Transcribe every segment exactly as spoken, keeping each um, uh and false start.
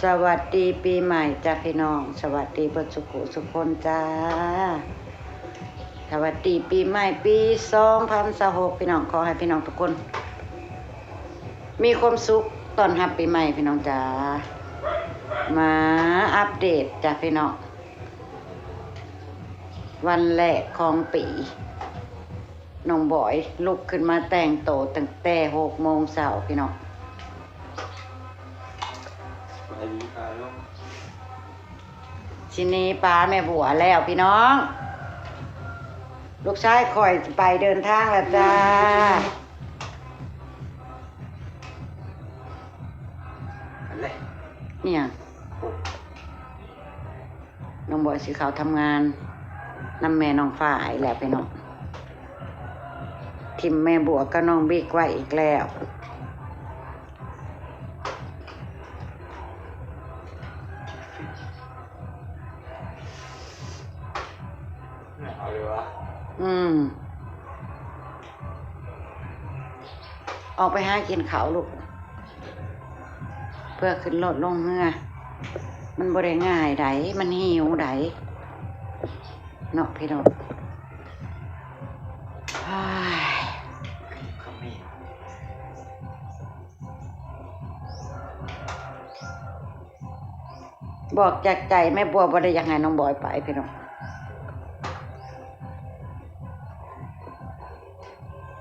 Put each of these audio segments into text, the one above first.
สวัสดีปีใหม่จ้าพี่น้อง สวัสดีเบิดสุขุสุขคนจ้า สวัสดีปีใหม่ปีสองพันยี่สิบหก พี่น้อง ขอให้พี่น้องทุกคน มีความสุขต้อนรับปีใหม่พี่น้องจ้า มาอัปเดตจ้าพี่น้อง วันแรกของปี น้องบอยลุกขึ้นมาแต่งโตตั้งแต่หกโมงเช้าพี่น้อง สวัสดีครับ สิหนีปาแม่บัวแล้วพี่น้อง ลูกชายข่อยไปเดินทางแล้วจ้า อันเลย เนี่ย น้องบอยสิเข้าทำงานนำแม่น้องฝ้ายแล้วพี่น้อง ถิ่มแม่บัวกับน้องบิ๊กไว้อีกแล้ว เอาเลยวะ อืม ออกไปหากินข้าวลูก เพื่อขึ้นรถลงเฮือ มันบ่ได้ง่ายใด มันหิวใด เนาะพี่น้อง เฮ้ย บอกจากใจแม่บัวบ่ได้อยากให้น้องบอยไปพี่น้อง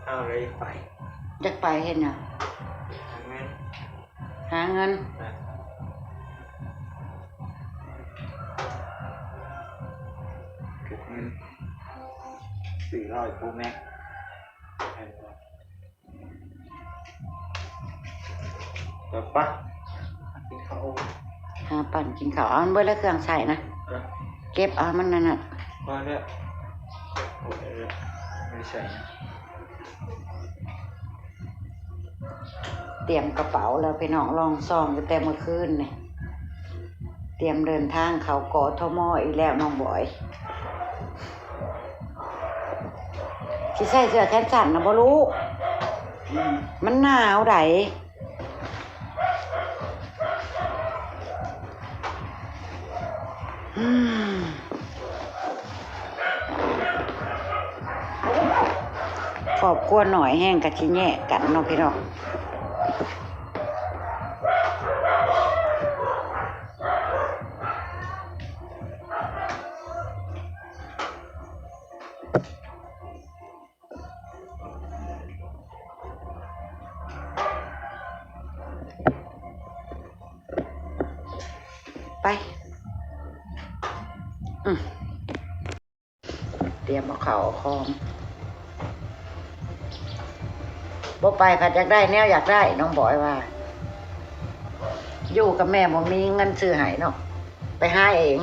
เอาเลยไป อยากไปเฮ็ดหยัง หาเงิน หาเงิน นะ เก็บเงิน ซื้อเหล้าให้พวกแม่ เดี๋ยวปะ กินข้าว หาปั่นกินข้าว เอามันเบิดแล้วเครื่องใส่นะ เออ เก็บเอามันนั่นน่ะ พอแล้ว โอ้ย ไม่ใส่นะ เตรียมกระเป๋าแล้วพี่น้อง ลองซองตั้งแต่เมื่อคืนนี่ เตรียมเดินทางเข้ากทมอีกแล้วน้องบอย สิใส่เสื้อแขนสั้นนะบ่ลูก อืม มันหนาวใด อืม ครอบครัวน้อยแฮงกะสิแยกกันเนาะพี่น้อง ไป อืม เตรียมเอาข้าวเอาของ บ่ไปผัดอยากได้แนวอยากได้ น้องบอยว่า อยู่กับแม่บ่มีเงินซื้อให้เนาะ ไปหาเอง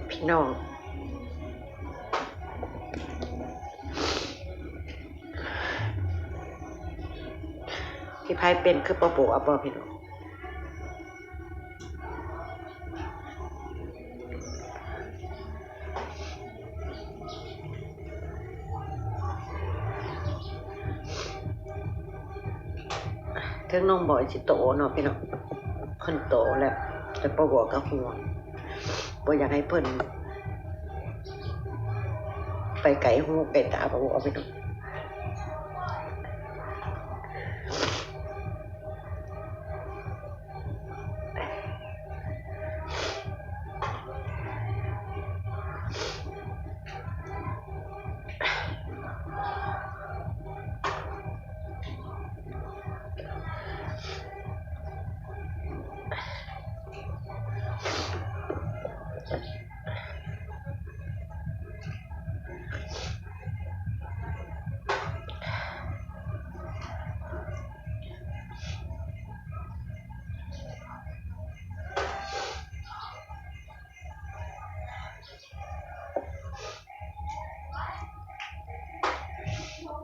พี่น้อง ที่ไผเป็นคือปะโบะบ่พี่น้อง ถึงน้องบอยสิโตเนาะพี่น้อง เพิ่นโตแล้ว แต่ปะโบะก็ห่วง บ่อยากให้เพิ่นไปไกลหูไกลตาปะโบะพี่น้อง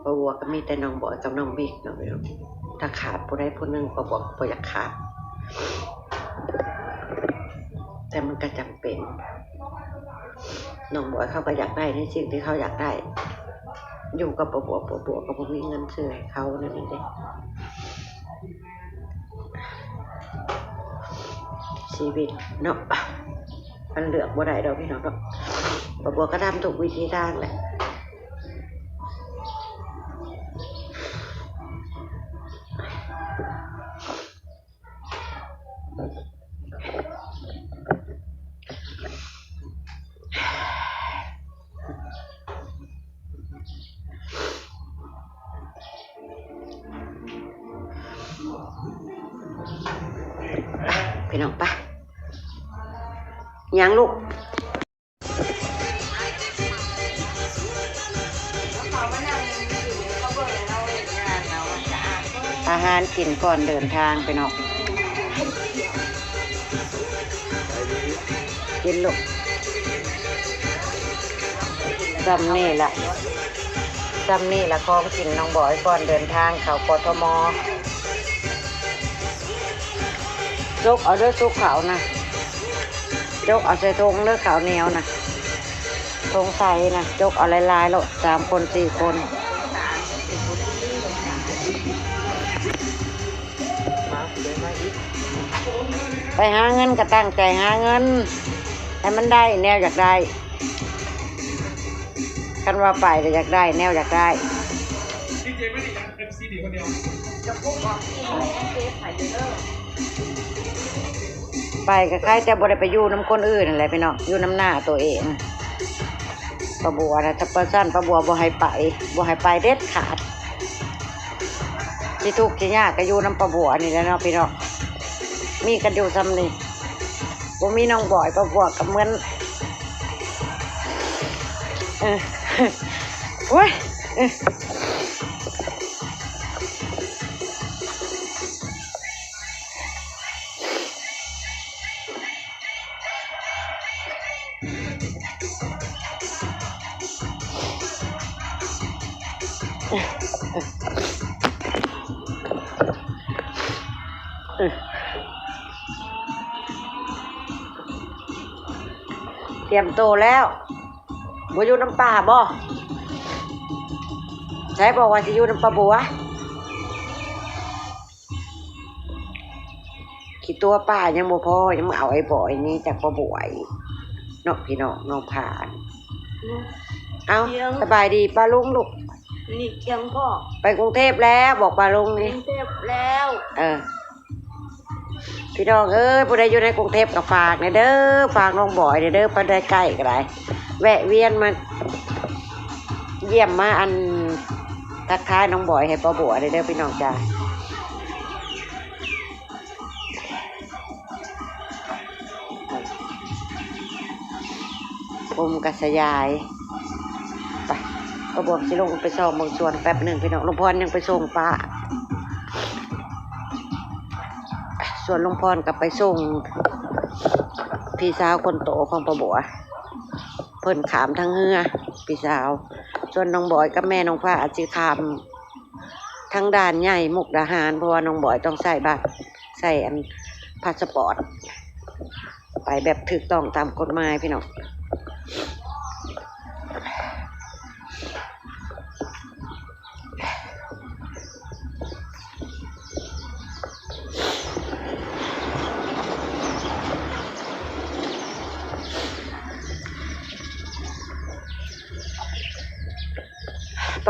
ป้าบัวก็มีแต่น้องบอยกับน้องบิ๊กเนาะพี่น้อง ถ้าขาดผู้ใดผู้หนึ่งป้าบัวก็บ่อยากขาด แต่มันก็จำเป็น น้องบอยเขาก็อยากได้ในสิ่งที่เขาอยากได้ อยู่กับป้าบัว ป้าบัวก็บ่มีเงินซื้อให้เขานั่นเองเด้ ชีวิตเนาะ มันเลือกบ่ได้ดอกพี่น้องเนาะ ป้าบัวก็ทำทุกวิธีทางแหละ ไป พี่น้องไป ยังลูก อาหารกินก่อนเดินทางพี่น้อง กินลูก ซ้ำนี่ละ ซ้ำนี่ละของกินน้องบอยก่อนเดินทางเข้ากทม จกเอาเด้อ จกเขานะ จกเอาใส่ถุงเด้อ ข้าวเหนียวนะ ถุงใสนะ จกเอาหลายๆโลด สามคนสี่คน ไปหาเงินก็ตั้งใจหาเงิน ให้มันได้แนวอยากได้ คันว่าไปก็อยากได้แนวอยากได้ ไปก็คล้ายแต่บ่ได้ไปอยู่นำคนอื่นนั่นแหละพี่น้อง อยู่นำหน้าตัวเอง ป้าบัวนะ ถ้าประสานป้าบัวบ่ให้ไป บ่ให้ไปเด็ดขาด ที่ทุกข์ที่ยากก็อยู่นำป้าบัวนี่แหละเนาะพี่น้อง มีกันอยู่ซ้ำนี่ บ่มีน้องบอยป้าบัวก็เหมือน เออ โอ้ย เออ เตรียมตัวแล้ว บ่อยู่นำป้าบ่ ใช่บอกว่าสิอยู่นำป้าบัว ขี้ตัวป้ายังบ่พอ ยังมาเอาไอ้บอยนี่จากป้าบัวอีก เนาะพี่น้อง น้องผ่าน เอา เดี๋ยว สบายดีป้าลุงลูก นี่เกียงพ่อ ไปกรุงเทพแล้ว บอกป้าลุง ไป นี่ กรุงเทพแล้ว เออ พี่น้องเอ้ย ผู้ใดอยู่ในกรุงเทพก็ฝากแหน่เด้อ ฝากน้องบอยแหน่เด้อ ไปได้ใกล้ก็ได้ แวะเวียนมาเยี่ยมมาอัน ทักทายน้องบอยให้ป้าบัวแหน่เด้อ พี่น้องจ้า ผมก็สยาย ไป ป้าบัวสิลงไปส่องเบิ่งสวนแป๊บหนึ่งพี่น้อง ลุงพรยังไปส่งป้า ส่วนลุงพรก็ไปส่ง พี่สาวคนโตของป้าบัว เพิ่นข้ามทางเฮือ พี่สาว ส่วนน้องบอยกับแม่น้องฟ้าอาจสิข้ามทางด่านใหญ่มุกดาหาร เพราะว่าน้องบอยต้องใส่บัตร ใส่อันพาสปอร์ต ไปแบบถูกต้องตามกฎหมายพี่น้อง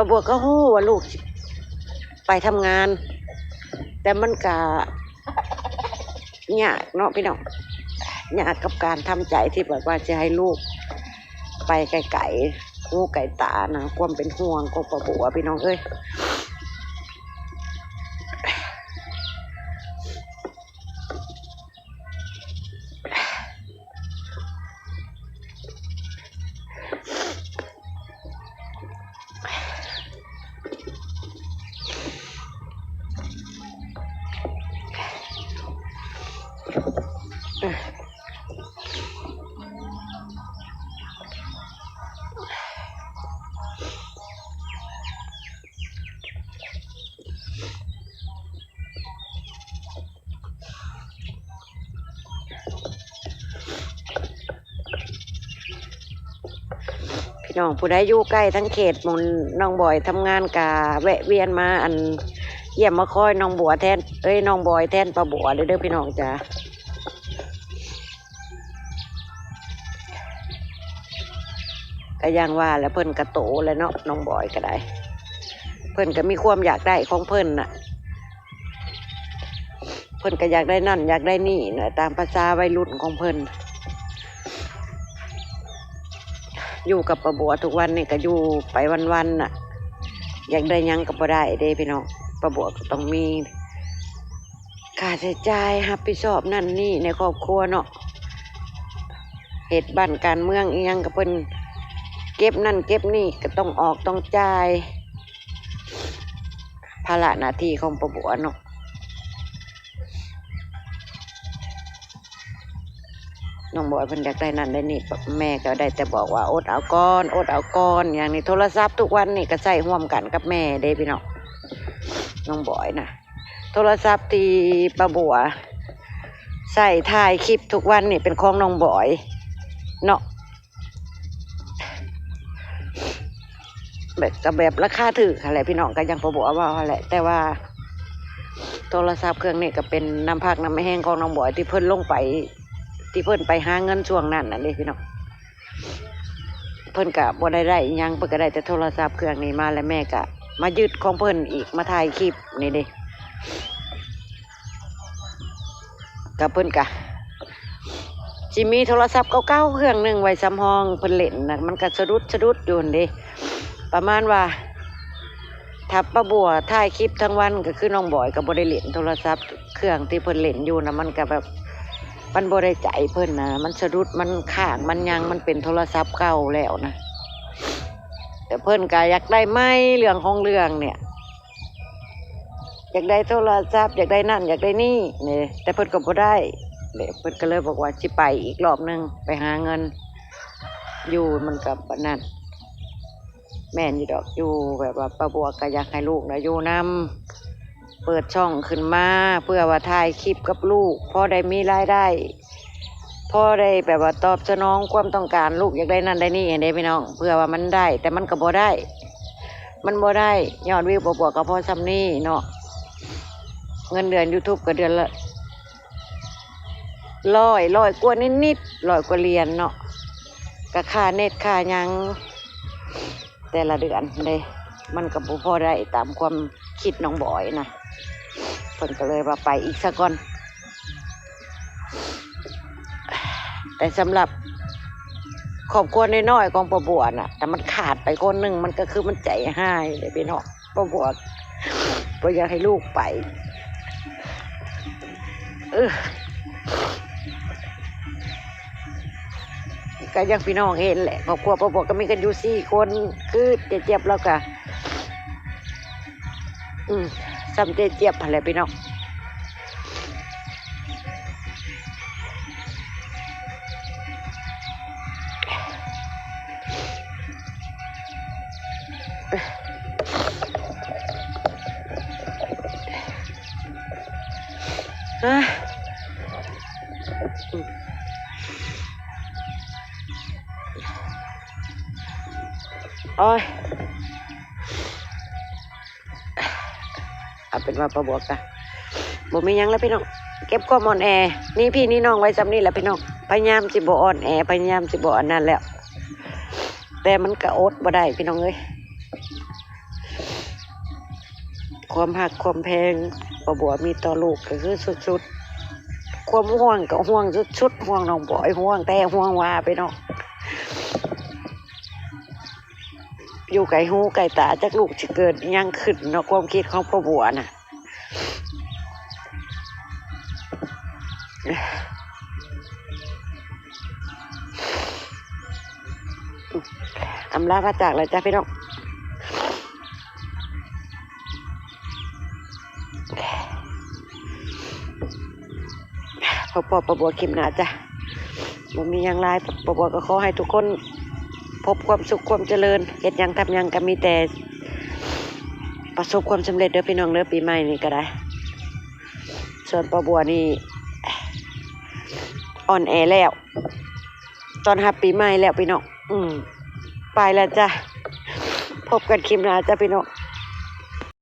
ป้าบัวก็ฮู้ว่าลูกสิไปทำงาน แต่มันก็ยากเนาะพี่น้อง ยากกับการทำใจที่แบบว่าจะให้ลูกไปไกลๆ หูไกลตานะ ความเป็นห่วงของป้าบัวพี่น้องเอ้ย เออ พี่น้องผู้ใดอยู่ใกล้ทั้งเขตหม่องน้องบอยทำงานกะแวะเวียนมาอันเยี่ยมมาคอยน้องบัวแทน เอ้ย น้องบอยแทนป้าบัวเด้อ เด้อพี่น้องจ้า ก็อย่างว่าแหละ เพิ่นกะโตแล้วเนาะ น้องบอยก็ได้ เพิ่นก็มีความอยากได้ของเพิ่นน่ะ เพิ่นก็อยากได้นั่นอยากได้นี่น่ะ ตามภาษาวัยรุ่นของเพิ่น อยู่กับป้าบัวทุกวันนี่ก็อยู่ไปวันๆน่ะ อยากได้หยังก็บ่ได้เด้พี่น้อง ป้าบัวก็ต้องมีค่าใช้จ่ายรับผิดชอบนั่นนี่ในครอบครัวเนาะ เฮ็ดบ้านการเมืองอีหยังก็เพิ่นเก็บนั่นเก็บนี่ก็ต้องออกต้องจ่าย ภาระหน้าที่ของป้าบัวเนาะ น้องบอยเพิ่นอยากได้นั่นได้นี่ แม่ก็ได้แต่บอกว่าอดเอาก่อน อดเอาก่อน อย่างนี้โทรศัพท์ทุกวันนี่ก็ใช้ร่วมกันกับแม่เด้พี่น้อง น้องบอยนะ โทรศัพท์ที่ป้าบัวใช้ถ่ายคลิปทุกวันนี่เป็นของน้องบอยเนาะ แบบ ก็แบบราคาถูกหั้นแหละพี่น้อง ก็อย่างป้าบัวว่าหั้นแหละ แต่ว่าโทรศัพท์เครื่องนี้ก็เป็นน้ำพักน้ำแฮงของน้องบอยที่เพิ่นลงไป ที่เพิ่นไปหาเงินช่วงนั้นน่ะเด้พี่น้อง เพิ่นก็บ่ได้ได้อิหยัง เพิ่นก็ได้แต่โทรศัพท์เครื่องนี้มา แล้วแม่ก็มายึดของเพิ่นอีก มาถ่ายคลิปนี่เด้ ก็เพิ่นก็สิมีโทรศัพท์เก่าๆเครื่องหนึ่งไว้สำรองเพิ่นเล่นน่ะ มันก็สะดุดสะดุดอยู่หั้นเด้ ประมาณว่า ถ้าป้าบัวถ่ายคลิปทั้งวันก็คือน้องบอยก็บ่ได้เล่นโทรศัพท์เครื่องที่เพิ่นเล่นอยู่นะ มันก็แบบ มันบ่ได้ใจเพิ่นนะ มันสะดุด มันค้าง มันหยัง มันเป็นโทรศัพท์เก่าแล้วนะ แต่เพิ่นก็อยากได้ใหม่ เรื่องของเรื่องเนี่ย อยากได้โทรศัพท์ อยากได้นั่น อยากได้นี่เนี่ย แต่เพิ่นก็บ่ได้เนี่ย เพิ่นก็เลยบอกว่าสิไปอีกรอบหนึ่ง ไปหาเงิน อยู่มันก็บ่นั่น แม่นอยู่ดอก อยู่แบบว่าป้าบัวก็อยากให้ลูกน่ะอยู่นำ เปิดช่องขึ้นมา เพื่อว่าถ่ายคลิปกับลูก พอได้มีรายได้ พอได้แบบว่าตอบสนองความต้องการ ลูกอยากได้นั่นได้นี่หั้นเด้พี่น้อง เพื่อว่ามันได้ แต่มันก็บ่ได้ มันบ่ได้ ยอดวิวป้าบัวก็พอส่ำนี้เนาะ เงินเดือน YouTube ก็เดือนละร้อย ร้อยกว่านิดๆ ร้อยกว่าเหรียญเนาะ ก็ค่าเน็ตค่าหยัง แต่ละเดือนเด้ มันก็บ่พอได้ตามความคิดน้องบอยนะ เพิ่นก็เลยว่าไปอีกซะก่อน แต่สำหรับครอบครัวน้อยๆของป้าบัวน่ะ แต่มันขาดไปคนหนึ่ง มันก็คือมันใจฮ้ายเลยพี่น้อง ป้าบัวบ่อยากให้ลูกไป เออ ก็อย่างพี่น้องเห็นแหละ ครอบครัวป้าบัวก็มีกันอยู่สี่คน คือเจ๊เจี๊ยบแล้วก็ อืม ส่ำเจ๊เจี๊ยบหั้นแหละพี่น้อง อ่ะ โอ้ย เอาเป็นว่าป้าบัวกะบ่มีหยังแล้วพี่น้อง เก็บความอ่อนแอ นี่พี่นี่น้องไว้ส่ำนี้แหละพี่น้อง พยายามสิบ่อ่อนแอ พยายามสิบ่อันนั้นแล้ว แต่มันก็อดบ่ได้พี่น้องเอ้ย ความฮักความแพงป้าบัวมีต่อลูกก็คือสุดๆ ความห่วงก็ห่วงสุดๆ ห่วงน้องบอย ห่วงแท้ห่วงว่าพี่น้อง อยู่ไกลหูไกลตา จักลูกสิเกิดอิหยังขึ้นเนาะ ความคิดของป้าบัวน่ะ อำลาพระจากแล้วจ้ะพี่น้อง พบปะป้าบัวคลิปหน้าจ้ะ บ่มีหยังหลาย ป้าบัวก็ขอให้ทุกคนพบความสุขความเจริญ เฮ็ดหยังทำหยังก็มีแต่ประสบความสำเร็จเด้อพี่น้องเด้อ ปีใหม่นี้ก็ได้ ส่วนป้าบัวนี่อ่อนแอแล้ว ต้อนรับปีใหม่แล้วพี่น้อง อืม ไป ไปแล้วจ้ะ พบกันคลิปหน้าจ้ะพี่น้อง